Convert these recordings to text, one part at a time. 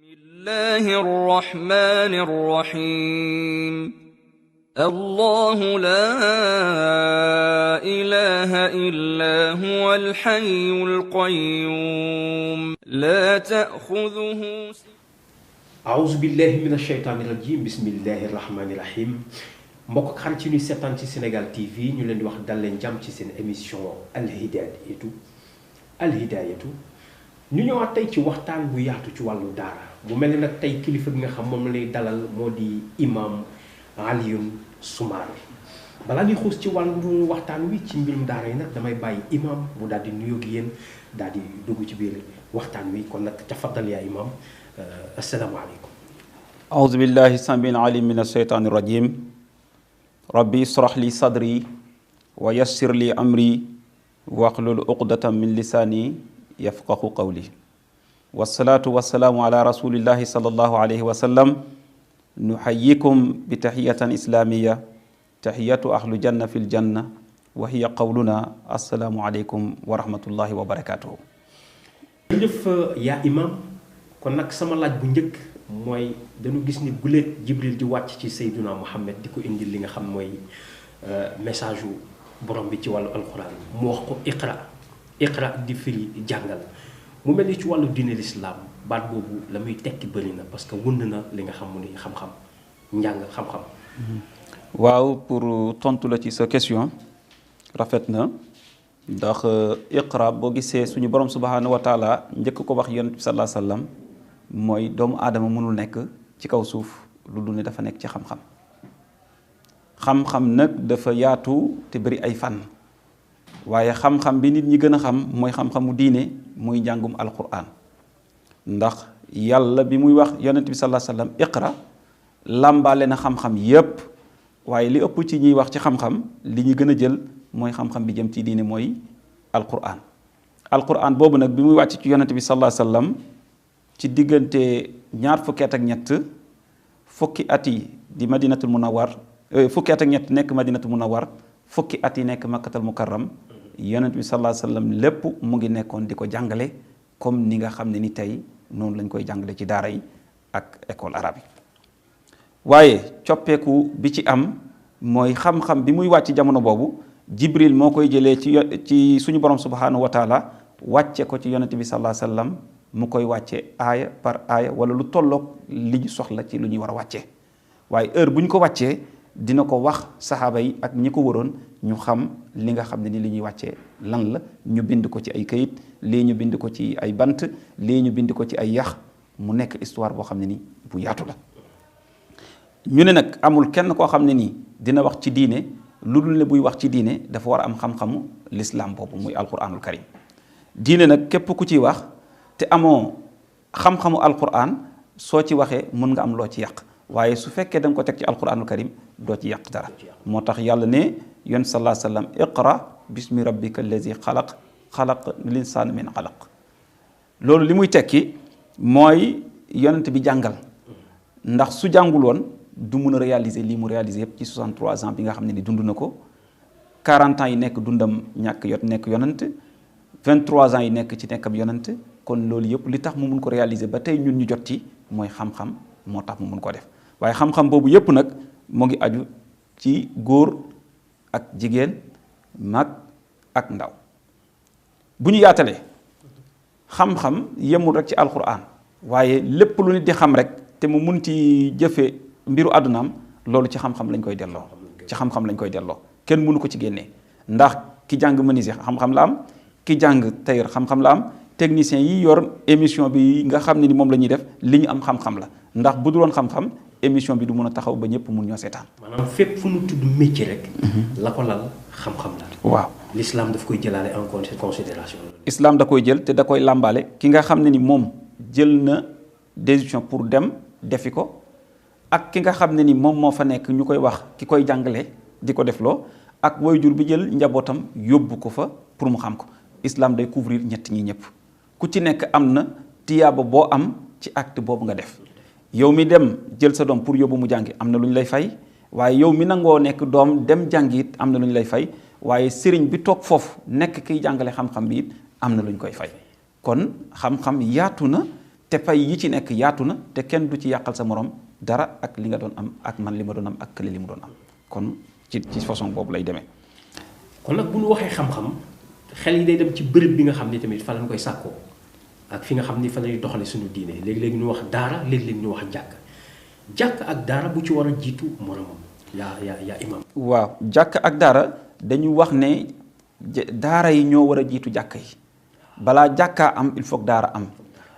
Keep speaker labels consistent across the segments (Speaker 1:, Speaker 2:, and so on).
Speaker 1: الله الرحمن الرحيم الله لا إله إلا هو الحي القيوم لا تأخذه
Speaker 2: أعوذ بالله من الشيطان الرجيم بسم الله الرحمن الرحيم mbokk xarit ci ñuy seetaan ci Sénégal TV ñu leen di wax dal leen jàmm ci seen émission alhidayatu ñu ñëwaat tey ci waxtaan bu yaatu ci wàllu daara bu mel ni nag tey kilifa gi nga xam moom lay dalal moo di imam Alioune Soumaré balaa ñuy xuus ci wàllu waxtaan wi ci mbirum daara yi nag damay bàyyi imam mu daal di nuyoo ak yéen daal di dugg ci biir waxtaan wi kon nag tafaddal yaa imam asalaamaaleykum.
Speaker 3: أعوذ بالله السميع العليم من الشيطان الرجيم ربي اشرح لي صدري ويسر لي أمري واحلل عقدة من لساني يفقه قولي والصلاة والسلام على رسول الله صلى الله عليه وسلم نحييكم بتحية إسلامية تحية أهل الجنة في الجنة وهي قولنا السلام عليكم ورحمة الله وبركاته.
Speaker 2: jërëjëf yaa imam kon nag sama laaj bu njëkk mooy dañu gis ni guléet Jibril di wàcc ci Seydina Muhammad di ko indil li nga xam mooy message wu borom bi ci wàllu alxuraan mu wax ko iqra di firi jàngal mu mel ni ci wàllu diine lislaam baat boobu la muy tekki bëri na parce que wund na li nga xam mu ni xam-xam njàng xam-xam.
Speaker 3: waaw pour tontu la ci sa question rafet na ndax iqra boo gisee suñu borom subhanahu wa taala njëkk ko wax yonent bi sallallahu alayhi wa sallam mooy doomu aadama mënul nekk ci kaw suuf lu dul ne dafa nekk ci xam-xam xam-xam nag dafa yaatu te bëri ay fànn waaye xam-xam bi nit ñi gën a xam mooy xam-xamu diine muy njàngum alquran ndax yàlla bi muy wax yonent bi sallallahu alayhi wa sallam iqra làmbaale na xam-xam yépp waaye li ëpp ci ñuy wax ci xam-xam li ñu gën a jël mooy xam-xam bi jëm ci diine mooy alquran alquran boobu nag bi muy wàcc ci yonent bi sallallahu alayhi wa sallam ci diggante ñaar fukki at ak ñett fukki at yi di madinatul munawwar fukki at ak ñett nekk madinatul munawwar fukki at yi nekk makkatal mukarram yonent bi sallallahu alayhi wa sallam lépp mu ngi nekkoon di ko jàngale comme ni nga xam ne ni tey noonu lañ koy jàngale ci daara yi ak école arabe yi waaye coppeeku bi ci am mooy xam-xam bi muy wàcc jamono boobu jibril moo koy jëlee ci suñu borom subhanahu wa taala wàcce ko ci yonent bi sallallahu alayhi wa sallam mu koy wàcce aaya par aaya wala lu tolloog li ñu soxla ci lu ñuy war a wàccee waaye heure bu ñu ko wàccee dina ko wax saxaaba yi ak ñi ko waroon ñu xam li nga xam ne ni li ñuy wàccee lan la ñu bind ko ci ay kayit lii ñu bind ko ci ay bant lii ñu bind ko ci ay yax mu nekk histoire boo xam ne ni bu yaatu la ñu ne nag amul kenn koo xam ne nii dina wax ci diine lu dul ne buy wax ci diine dafa war a am xam-xamu l'islam boobu muy alquranul karim diine nag képp ku ciy wax te amoo xam-xamu alquran soo ci waxee mun nga am loo ci yàq waaye su fekkee da nga ko teg ci alquranul karim doo ci yàq dara moo tax yàlla ne yon sallallahu alayhi wa sallam iqra bismi rabbika allazi xalaq linsaana min xalaq loolu li muy tekki mooy yonent bi jàngal ndax su jàngul woon du mun a réaliser lii mu réaliser yëpp ci 63 ans bi nga xam ne ni dund na ko 40 ans yi nekk dundam ñàkk nekk yonent 23 ans yi nekk ci nekkam yonent kon loolu yëpp li tax mu mun ko réaliser ba tey ñun ñu jot ci mooy xam-xam moo tax mu mun ko def waaye xam-xam boobu yëpp nag mu ngi aju ci góor ak jigéen mag ak ndaw bu ñu yaatalee xam-xam yemul rek ci alquran waaye lépp lu nit di xam rek te mu mun ci jëfe mbiru àddunaam loolu ci xam-xam lañ koy delloo ci xam-xam lañ koy delloo kenn mënu ko ci génnee ndax ki jàng menuisier xam-xam la am ki jàng tailleur xam-xam la am technicien yi yor émission bi nga xam ne ni moom la ñuy def li ñu am xam-xam la ndax bu dul woon xam-xam émission bi du mun a taxaw ba ñëpp mun ñoo seetaan.
Speaker 2: maanaam fépp fu nu tudd métier rek. la ko lal xam-xam la.
Speaker 3: waaw
Speaker 2: l'islam daf koy jëlaale en considération.
Speaker 3: islam da koy jël te da koy làmbaale ki nga xam ne ni moom jël na décision pour dem defi ko ak ki nga xam ne ni moom moo fa nekk ñu koy wax ki koy jàngale di ko defloo ak waajur bi jël njabootam yóbbu ko fa pour mu xam ko islam day couvrir ñett ñi ñëpp ku ci nekk am na tiyaaba boo am ci acte boobu nga def yow mi dem jël sa doom pour yóbbu mu jàngi am na lu ñu lay fay waaye yow mi nangoo nekk doom dem jàngi it am na lu ñu lay fay waaye sëriñ bi toog foofu nekk kiy jàngale xam-xam bi it am na lu ñu koy fay kon xam-xam yaatu na te pay yi ci nekk yaatu na te kenn du ci yàqal sa morom dara ak li nga doon am ak man li ma doon am ak kële li mu doon am kon ci façon boobu lay demee.
Speaker 2: kon nag bu ñu waxee xam-xam xel yi day dem ci bërëb bi nga xam ni tamit fa lañ koy sàkkoo ak fi nga xam ni fa lañuy doxale suñu diine léegi-léegi ñu wax daara léegi-léegi ñu wax jàkk ak daara bu ci war a jiitu moromam yaa imam.
Speaker 3: waaw jàkk ak daara dañu wax ne daara yi ñoo war a jiitu jàkk yi balaa jàkkaa am il faut que daara am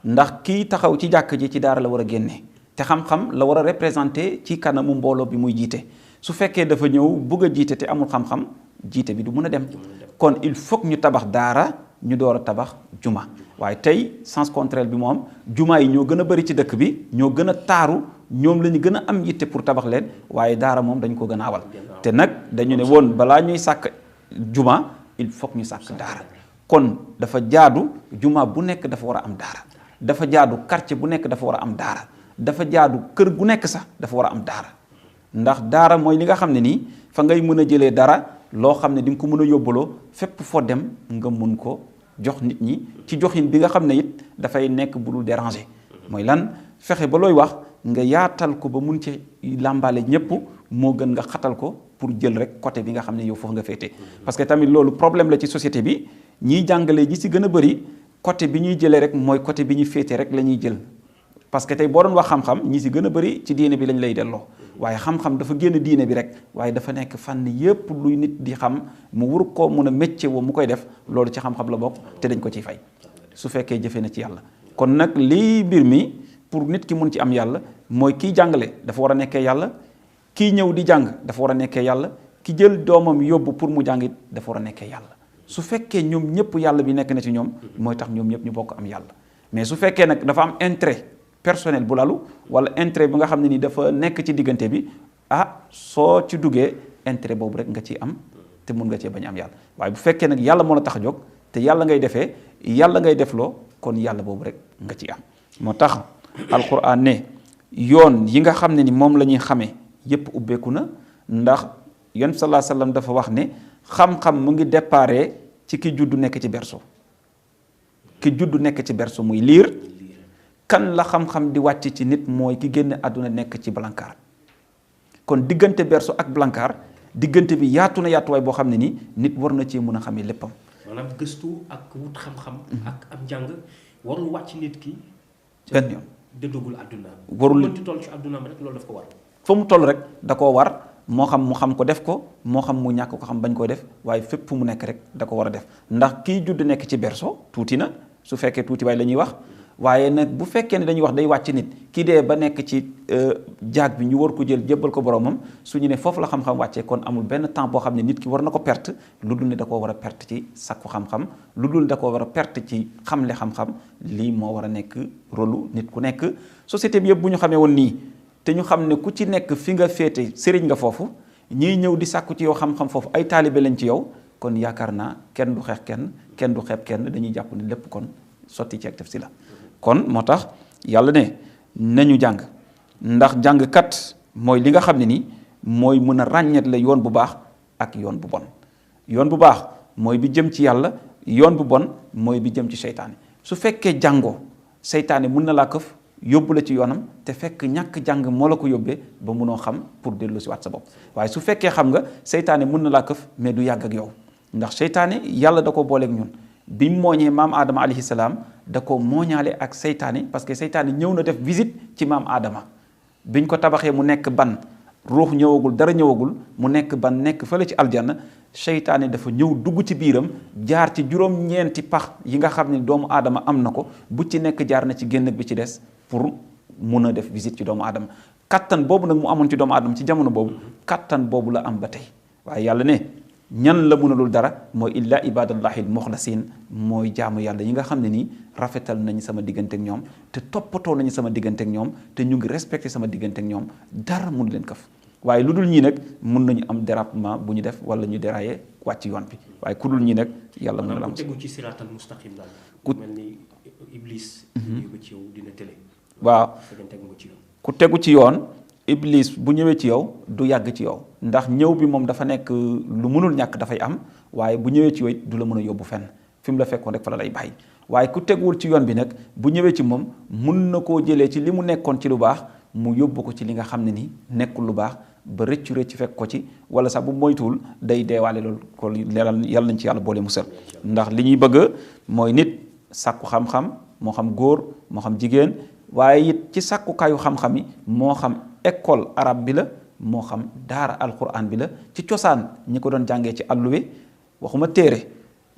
Speaker 3: ndax kii taxaw ci jàkk ji ci daara la war a génne te xam-xam la war a représenté ci kanamu mbooloo bi muy jiite su fekkee dafa ñëw bugg a jiite te amul xam-xam jiite bi du mën a dem kon il faut ñu tabax daara ñu door a tabax juma waaye tey sens contraire bi moom juma yi ñoo gën a bëri ci dëkk bi ñoo gën a taaru ñoom la ñu gën a am yitte pour tabax leen waaye daara moom dañ ko gën a awal te nag dañu ne woon balaa ñuy sàkk juma il faut ñu sàkk daara kon dafa jaadu juma bu nekk dafa war a am daara dafa jaadu quartier bu nekk dafa war a am daara dafa jaadu kër gu nekk sax dafa war a am daara ndax daara mooy li nga xam ne nii fa ngay mën a jëlee dara loo xam ne di nga ko mën a yóbbaloo fépp foo dem nga mun ko jox nit ñi ci joxin bi nga xam ne it dafay nekk bu dul déranger mooy lan fexe ba looy wax nga yaatal ko ba mun ci làmbaale ñëpp moo gën nga xatal ko pour jël rek côté bi nga xam ne yow foofu nga féete parce que tamit loolu problème la ci société bi ñiy jàngalee ji si gën a bëri côté bi ñuy jëlee rek mooy côté bi ñuy féete rek la ñuy jël parce que tey boo doon wax xam-xam ñi si gën a bëri ci diine bi lañ lay delloo waaye xam-xam dafa génn diine bi rek waaye dafa nekk fànn yépp luy nit di xam mu wur koo mun a métier woo mu koy def loolu ci xam-xam la bokk te dañ ko ciy fay su fekkee jëfee na ci yàlla kon nag lii mbir mi pour nit ki mun ci am yàlla mooy kiy jàngale dafa war a nekkee yàlla kii ñëw di jàng dafa war a nekkee yàlla ki jël doomam yóbbu pour mu jàngit dafa war a nekkee yàlla su fekkee ñoom ñëpp yàlla bi nekk na ci ñoom mooy tax ñoom ñëpp ñu bokk am yàlla mais su fekkee nag dafa am intérêt personnel bu lalu wala intérêt bi nga xam ne ni dafa nekk ci diggante bi soo ci duggee intérêt boobu rek nga ciy am te mun nga cee bañ am yàlla waaye bu fekkee nag yàlla moo la tax a jóg te yàlla ngay defee yàlla ngay defloo kon yàlla boobu rek nga ciy am moo tax alquran ne yoon yi nga xam ne ni moom la ñuy xamee yépp ubbeeku na ndax yon sallallahu alayhi wasallam dafa wax ne xam-xam mu ngi déparé ci ki juddu nekk ci berceau ki juddu nekk ci berceau muy liir kan la xam-xam di wàcc ci nit mooy ki génn àdduna nekk ci blancard kon diggante berceau ak blancard diggante bi yaatu na yaatuwaay boo xam ne ni nit war na cee mën a xamee léppam.
Speaker 2: maanaam gëstu ak wut xam-xam. ak am njàng warul wàcc nit ki.
Speaker 3: benn yoon
Speaker 2: dëddugul àdduna.
Speaker 3: warul
Speaker 2: mënti toll ci àddunaam rek loolu daf ko war.
Speaker 3: fa mu toll rek da koo war moo xam mu xam ko def ko moo xam mu ñàkk ko xam bañ koy def waaye fépp fu mu nekk rek da ko war a def ndax kii judd nekk ci berceau tuuti na su fekkee tuuti waay la ñuy wax. waaye nag bu fekkee ne dañuy wax day wàcc nit ki dee ba nekk ci jaag bi ñu war ko jël jébbal ko boromam su ñu ne foofu la xam-xam wàccee kon amul benn temps boo xam ne nit ki war na ko perte lu dul ne da koo war a perte ci sakku xam-xam lu dul ne da koo war a perte ci xamle xam-xam lii moo war a nekk rôlu nit ku nekk société bi yëpp bu ñu xamee woon nii te ñu xam ne ku ci nekk fi nga féete sëriñ nga foofu ñiy ñëw di sàkku ci yow xam-xam foofu ay taalibe lañ ci yow kon yaakaar naa kenn du xeex kenn du xeeb kenn dañuy jàpp ne lépp kon sotti ci ak def si la kon moo tax yàlla ne nañu jàng ndax jàngkat mooy li nga xam ne ni mooy mën a ràññetle yoon bu baax ak yoon bu bon yoon bu baax mooy bi jëm ci yàlla yoon bu bon mooy bi jëm ci seytaane su fekkee jàngoo seytaane mun na laa këf yóbbu la ci yoonam te fekk ñàkk jàng moo la ko yóbbee ba munoo xam pour dellu si waat sa bopp waaye su fekkee xam nga seytaane mun na laa këf mais du yàgg ak yow ndax seytaane yàlla da ko booleeg ñun bi mu mooñee maam Adama alayhi salaam da ko mooñaale ak seytaane parce que seytaane ñëw na def visite ci maam Adama biñ ko tabaxee mu nekk ban ruux ñëwagul dara ñëwagul mu nekk ban nekk fële ci aljanna seytaane dafa ñëw dugg ci biiram jaar ci juróom-ñeenti pax yi nga xam ne doomu aadama am na ko bu ci nekk jaar na ci génn bi ci des pour mun a def visite ci doomu aadama kattan boobu nag mu amoon ci doomu aadama ci jamono boobu kattan boobu la am ba tey waaye yàlla ne ñan la mënalul dara mooy illa ibadallahi almuxlasin mooy jaamu yàlla yi nga xam ne nii rafetal nañu sama diggante ak ñoom te toppatoo nañu sama diggante ak ñoom te ñu ngi respecté sama diggante ak ñoom dara mun leen kaf waaye lu dul ñii nag mun nañu am dérapement bu ñu def wala ñu déraillé wàcc yoon bi waaye ku dul ñii nag yàlla mën na la am
Speaker 2: ku tegu ci siraatal mustaqim daal ku mel ni iblis ba ci yow dina télé
Speaker 3: waaw ku tegu ci yoon iblis bu ñëwee ci yow du yàgg ci yow ndax ñëw bi moom dafa nekk lu mënul ñàkk dafay am waaye bu ñëwee ci yow it du la mën a yóbbu fenn fi mu la fekkoon rek fa la lay bàyyi waaye ku teguwul ci yoon bi nag bu ñëwee ci moom mun na koo jëlee ci li mu nekkoon ci lu baax mu yóbbu ko ci li nga xam ne ni nekkul lu baax ba rëccu fekk ko ci wala sax bu moytuwul day deewaale loolu ko leeral yàlla nañ ci yàlla boole musal ndax li ñuy bëgg mooy nit sàkku xam-xam moo xam góor moo xam jigéen waaye it ci sàkkukaayu xam-xam yi moo xam école arabe bi la moo xam daara alquran bi la ci cosaan ñi ko doon jàngee ci alluwe waxuma téere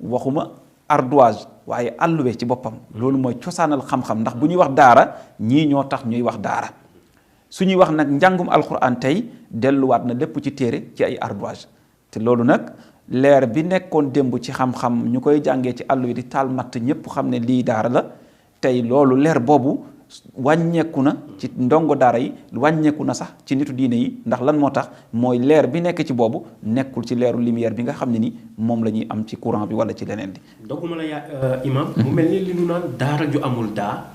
Speaker 3: waxuma ardoise waaye alluwe ci boppam loolu mooy cosaanal xam-xam ndax bu ñuy wax daara ñii ñoo tax ñuy wax daara su ñuy wax nag njàngum alquran tey delluwaat na lépp ci téere ci ay ardoise te loolu nag leer bi nekkoon démb ci xam-xam ñu koy jàngee ci alluwe di taal matt ñëpp xam ne lii daara la tey loolu leer boobu wàññeeku na ci ndongo daara yi wàññeeku na sax ci nitu diine yi ndax lan moo tax mooy leer bi nekk ci boobu nekkul ci leeru lumière bi nga xam ne ni moom la ñuy am ci courant bi wala ci leneen di
Speaker 2: dogguma la imam mu mel ni li nu naan daara ju amul daa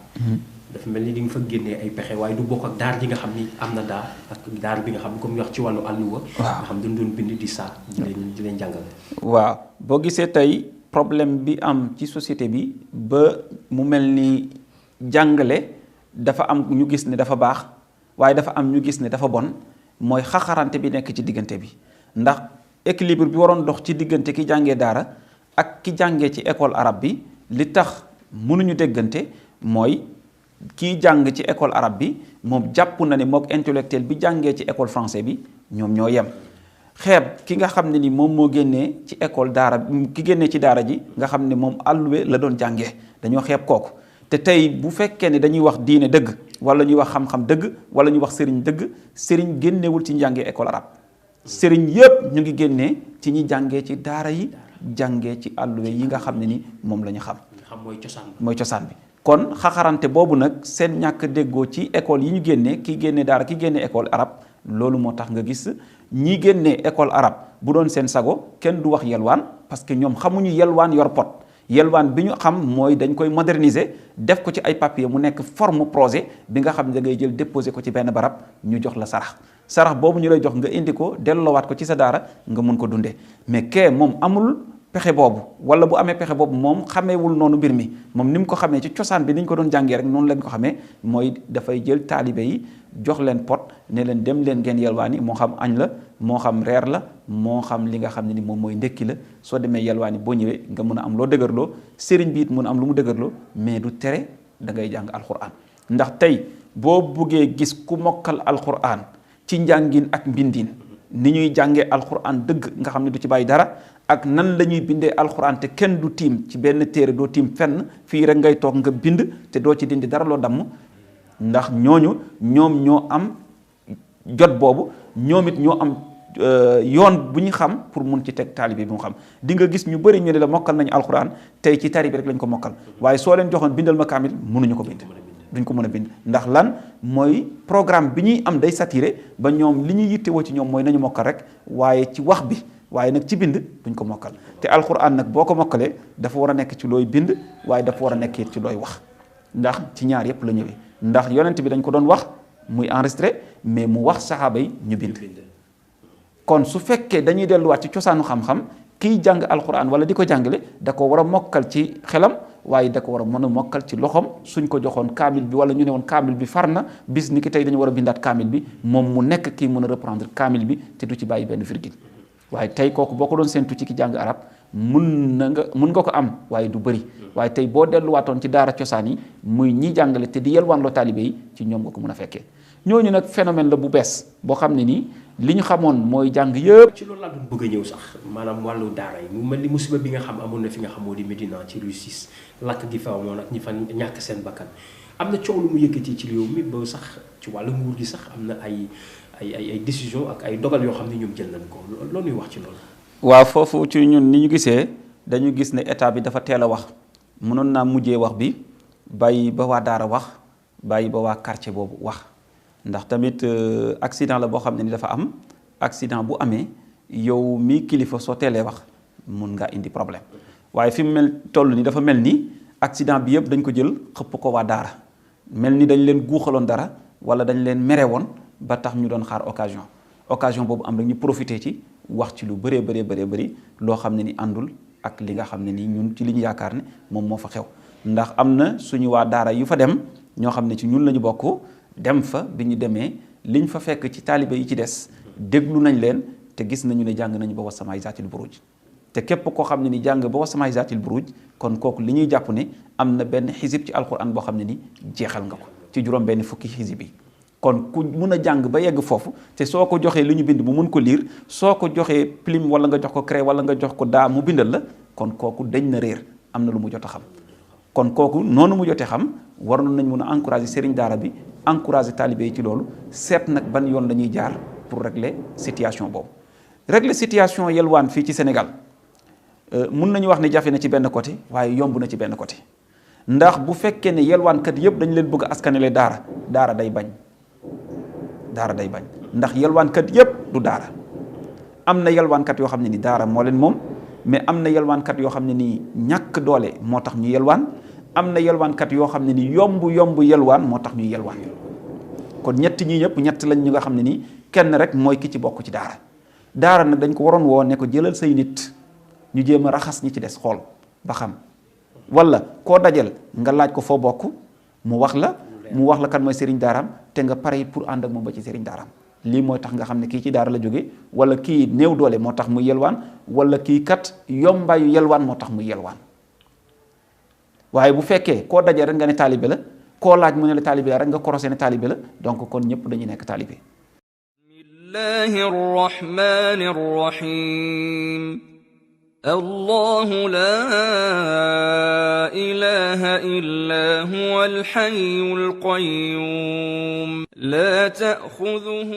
Speaker 2: dafa mel ni di nga fa génnee ay pexe waaye du bokk ak daar ji nga xam ni am na daa ak daar bi nga xam ni comme ñu wax ci wàllu àlluwa nga xam dañ doon bind di saa di leen jàngale
Speaker 3: waaw boo gisee tey problème bi am ci société bi ba mu mel ni jàngale dafa am ñu gis ne dafa baax waaye dafa am ñu gis ne dafa bon mooy xaxarante bi nekk ci diggante bi ndax équilibre bi waroon dox ci diggante ki jàngee daara ak ki jàngee ci école arabe bi li tax mënuñu déggante mooy kii jàng ci école arabe bi moom jàpp na ne mook intellectuel bi jàngee ci école français bi ñoom ñoo yem xeeb ki nga xam ne ni moom moo génnee ci école daara ki génnee ci daara ji nga xam ne moom alluwe la doon jàngee dañoo xeeb kooku te tey bu fekkee ne dañuy wax diine dëgg wala ñuy wax xam-xam dëgg wala ñuy wax sëriñ dëgg sëriñ génnewul ci njàngee école arabe sëriñ yëpp ñu ngi génnee ci ñi jàngee ci daara yi jàngee ci alluwe yi nga xam ne ni moom la ñu xam mooy cosaan bi kon xaxarante boobu nag seen ñàkk déggoo ci école yi ñu génnee ki génne daara ki génne école arabe loolu moo tax nga gis ñi génnee école arabe bu doon seen sago kenn du wax yelwaan parce que ñoom xamuñu yelwaan yor pot yelwaan bi ñu xam mooy dañ koy moderniser def ko ci ay papier mu nekk forme projet bi nga xam ne da ngay jël déposer ko ci benn barab ñu jox la sarax boobu ñu lay jox nga indi ko delloowaat ko ci sa daara nga mun ko dundee mais kee moom amul pexe boobu wala bu amee pexe boobu moom xameewul noonu mbir mi moom ni mu ko xamee ci cosaan bi ni ñu ko doon jàngee rek noonu lañ ko xamee mooy dafay jël taalibe yi jox leen pot ne leen dem leen ngeen yelwaani moo xam añ la moo xam reer la moo xam li nga xam ne ni moom mooy ndekki la soo demee yelwaani boo ñëwee nga mun a am loo dëgërloo sëriñ bi it mun a am lu mu dëgërloo mais du tere da ngay jàng alquran ndax tey boo buggee gis ku mokkal alquran ci njàngin ak mbindin ni ñuy jàngee alquran dëgg nga xam ne du ci bàyyi dara ak nan la ñuy bindee alquran te kenn du tiim ci benn téere doo tiim fenn fii rek ngay toog nga bind te doo ci dindi dara loo damm ndax ñooñu ñoom ñoo am jot boobu ñoom it ñoo am yoon bu ñu xam pour mun ci teg taalibe bi mu xam di nga gis ñu bëri ñu ne la mokkal nañu alquran tey ci tari bi rek lañ ko mokkal waaye soo leen joxoon bindal ma kaamil mënuñu ko bind duñ ko mën a bind ndax lan mooy programme bi ñuy am day saturé ba ñoom li ñuy yittewoo ci ñoom mooy nañu mokkal rek waaye ci wax bi waaye nag ci bind duñ ko mokkal te alquran nag boo ko mokkalee dafa war a nekk ci looy bind waaye dafa war a nekk it ci looy wax ndax ci ñaar yépp la ñëwee ndax yonent bi dañ ko doon wax muy enregistré mais mu wax saxaaba yi ñu bind kon su fekkee dañuy delluwaat ci cosaanu xam-xam kiy jàng alquran wala di ko jàngale da ko war a mokkal ci xelam waaye da ko war a mën a mokkal ci loxoom suñ ko joxoon kaamil bi wala ñu ne woon kaamil bi far na bis ni ki tey dañu war a bindaat kaamil bi moom mu nekk kii mën a reprendre kaamil bi te du ci bàyyi benn virgule waaye tey kooku boo ko doon séentu ci ki jàng arab mun nga ko am waaye du bëri waaye tey boo delluwaatoon ci daara cosaan yi muy ñi jàngale te di yelwaan loo taalibe yi ci ñoom nga ko mën a fekkee ñooñu nag phénomène la bu bees boo xam ne nii li ñu xamoon mooy jàng yëpp.
Speaker 2: ci loolu laa doon bëgg a ñëw sax maanaam wàllu daara yi mu mel ni musiba bi nga xam amoon na fi nga xamoo di Médina ci Rue 6 lakk gi fa amoon ak ñi fa ñàkk seen bakkan am na coow lu mu yëkkati ci réew mi ba sax ci wàllu nguur gi sax am na ay décision ak ay dogal yoo xam ne ñoom jël nañ ko loolu ñuy wax ci loolu.
Speaker 3: waaw foofu ci ñun ni ñu gisee dañu gis ne état bi dafa teel a wax mënoon naa mujjee wax bi bàyyi ba waa daara wax bàyyi ba waa quartier boobu wax ndax tamit accident la boo xam ne ni dafa am accident bu amee yow mi kilifa soo teelee wax mun ngaa indi problème waaye fi mu mel toll ni dafa mel ni accident bi yëpp dañ ko jël xëpp ko waa daara mel ni dañ leen guuxaloon dara wala dañ leen mere woon ba tax ñu doon xaar occasion boobu am rek ñu profité ci wax ci lu bëri loo xam ne ni àndul ak li nga xam ne ni ñun ci li ñu yaakaar ne moom moo fa xew ndax am na suñu waa daara yu fa dem ñoo xam ne ci ñun lañu bokk dem fa bi ñu demee liñ fa fekk ci taalibe yi ci des déglu nañ leen te gis nañu ne jàng nañu ba wasamaay zaatil buruj te képp koo xam ne ni jàng ba wasamaay zaatil buruj kon kooku li ñuy jàpp ne am na benn xisib ci alquran boo xam ne ni jeexal nga ko ci juróom benn fukki xisib yi kon ku mun a jàng ba yegg foofu te soo ko joxee li ñu bind mu mun ko liir soo ko joxee plume wala nga jox ko craie wala nga jox ko daa mu bindal la kon kooku dañ na réer am na lu mu jot a xam kon kooku noonu mu jotee xam waroon nañ mun a encourager sëriñ daara bi encourager taalibe yi ci loolu seet nag ban yoon la ñuy jaar pour régler situation boobu. régler situation yelwaan fii ci Sénégal mun nañu wax ne jafe na ci benn côté waaye yomb na ci benn côté ndax bu fekkee ne yelwaankat yëpp dañ leen bëgg a askanale daara day bañ. daara day bañ ndax yelwaankat yëpp du daara am na yelwaankat yoo xam ne ni daara moo leen moom mais am na yelwaankat yoo xam ne nii ñàkk doole moo tax ñu yelwaan am na yelwaankat yoo xam ne ni yomb yelwaan moo tax ñuy yelwaan kon ñett ñi ñëpp ñett lañ ñu nga xam ne nii kenn rek mooy ki ci bokk ci daara nag dañ ko waroon woo ne ko jëlal say nit ñu jéem a raxas ñi ci des xool ba xam wala koo dajal nga laaj ko foo bokk mu wax la kan mooy sëriñ daaraam te nga pare pour ànd ak moom ba ci sëriñ daaraam lii mooy tax nga xam ne kii ci daara la jóge wala kii néew doole moo tax muy yelwaan wala kii kat yombaayu yelwaan moo tax muy yelwaan waaye bu fekkee koo dajee rek nga ne taalibe la koo laaj mu ne la taalibe la rek nga korosé ne taalibe la donc kon ñëpp dañuy nekk taalibe.
Speaker 1: bismillahi rrahmani rrahim الله لا إله إلا هو الحي القيوم لا تأخذه